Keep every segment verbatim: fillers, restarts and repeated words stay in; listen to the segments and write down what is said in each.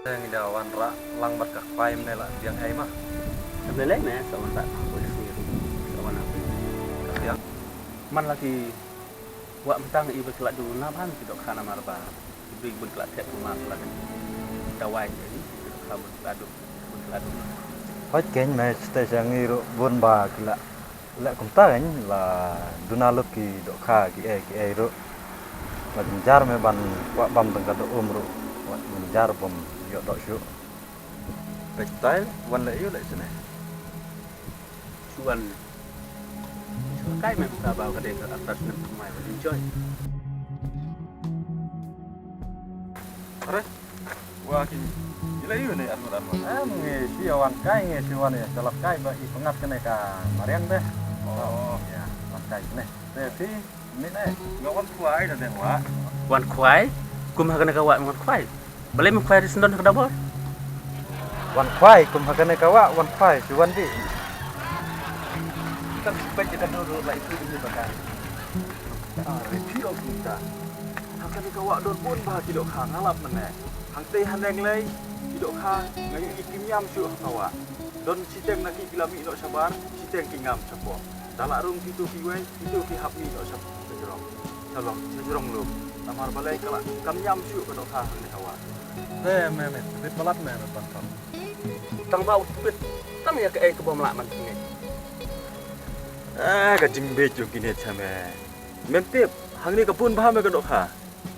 Te ngi da wanrah lang bad ka khwai mynne la biang ei ma. Ka Blei leh me sa wanrah ko isi ri sa wanrah. Ka biang. Man la ki wah mynta i ba ki la du na ban ki dohkha namar ba ki bri bun ki la thep kumar ki la dawai ki dohkha bun ki la du bun ki la du. Hooid kein me, te sha ngi ruh bun ba ki la leh kumta kein, la duna lut ki dohkha kiei kiei ruh. La jynjar me ban kwah bam tang ka doh um ruh, wat jynjar bam ïoh doh shuh. Peit tai, wan leh ïoh leh sene. Shu wan. Shu kai me mynta ba ka dei ka atas nem kumai ba enjoy. Are, wa ki, ila yu ne armut armut. Em, ngi shi wan kai, ngi shi wan ïa shalap kai ba i pyngat kane ka mariang te. Oh. Ïa, wan kai ne. Te phi, ni ne. Nga wan khwai da deng wa. Wan khwai? Kum ha kane ka wah wan khwai. Balei me khwai ri sendon ha ka dabor? Wan khwai, kum ha kane ka wah, wan khwai, shu wan di. Kan peit ïa ka dur la itu ini ba ka. Ah, repeat of kita. Ha kane ka wah don bun ba ki dohkha nga lap mynne. Hangtei haneng lei ki dohkha nga ïohi kim ñiam shuh ha ka wah. Don shiteng na ki ki la mih noh shabar, shiteng ki ngam shapoh. Da la rung kito kiwei, kito ki hap mih noh shajrong. Shalong, shajrong lum. Namar balei ka la kam ñiam shuh ka dohkha hangne ha wah. Te me me, bit palat me me pan pan. Tang ba u bit, tang ïa kaei kaba ym lah ban pynngeit. Ah, ka jingbit jong kine te me. Mem tip, hangne ka bun bha me ka dohkha.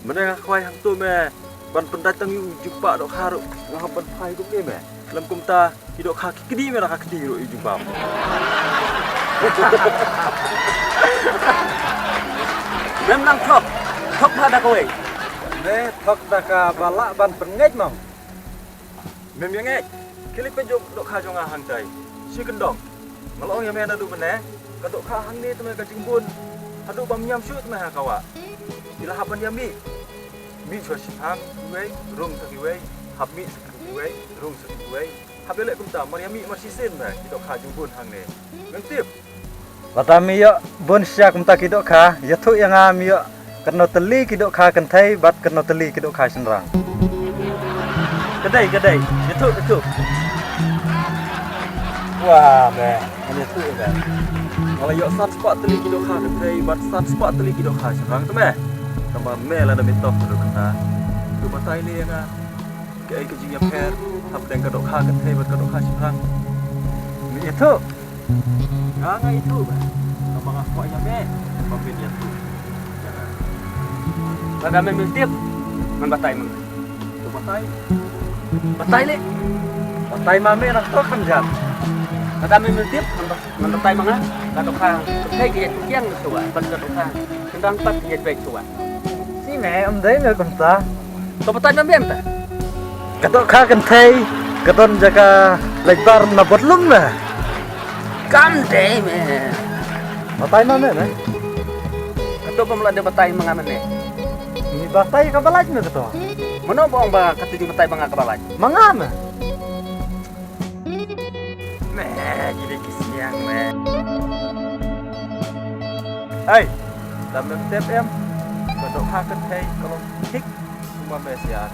Mynne nga khwai hangto me ban pyndait tang ïa u jingpah dohkha ruh nga hap ban phai kumne me. Lem kumta ki dohkha ki kdi me na ka kti ruh ïa u jingbam. Mem nang thok, thok bha da kawei. Me thok da kaba lah ban pynngeit mong. Mem ïa ngeit, khie leit peit jong dohkha jong nga hangtai. Shi kyndong. Nga la ong ïa me naduh mynne, ka dohkha hangne te me ka jingbun. Haduh bam ñiam shuh te me ha ka wah. Ki la hap ban ïa mih. Mih shuwa shipang kiwei, rung sa kiwei, hap mih sa kiwei, rung sa kiwei. Hap ïa leh kumta, mar ïa mih mar shisien me, ki dohkha jingbun hangne. Mem tip. Lada me ïoh bun sha kumta ki dohkha, ïathuh ïa nga me ïoh katno tylli ki dohkha kynthei bad katno tylli ki dohkha shynrang. Ka dei, ka dei, ïathuh, ïathuh. Wah, me, ngan ïathuh ïa me. Nga la ïoh san spah tylli ki dohkha kynthei bad san spah tylli ki dohkha shynrang te me. Tangba me lada me tok ka dohkha. To batai lei ïa nga. Kaei ka jingïapher hapdeng ka dohkha kynthei bad ka dohkha shynrang? Me ïathuh. Nga nga ïathuh ba. Tangba nga kwah ïa me ba men ïathuh. Lada me mem tip, ngan batai ma nga. To batai. Batai lei. Batai ma me nang tok kan jan. Lada me mem tip, ngan ba-, ngan batai ma nga. Ka dohkha kynthei ka ïaid kiang shuwa bad ka dohkha shynrang pat ka ïaid beit shuwa. Shi me, ym dei me kumta. To batai ma me mynta. Ka dohkha kynthei ka don jaka leit bar na bad lum me. Kam dei me. Batai ma me me. Kato ba me la dei batai ma nga me me. Ngi batai kaba lait me kato. Mano ba ong ba kato jingbatai ma nga kaba lait? Ma nga me. Me, ki dei ki sniang me. Ai, da mem tip em. Ka dohkha kynthei ka long thik kumba me sha.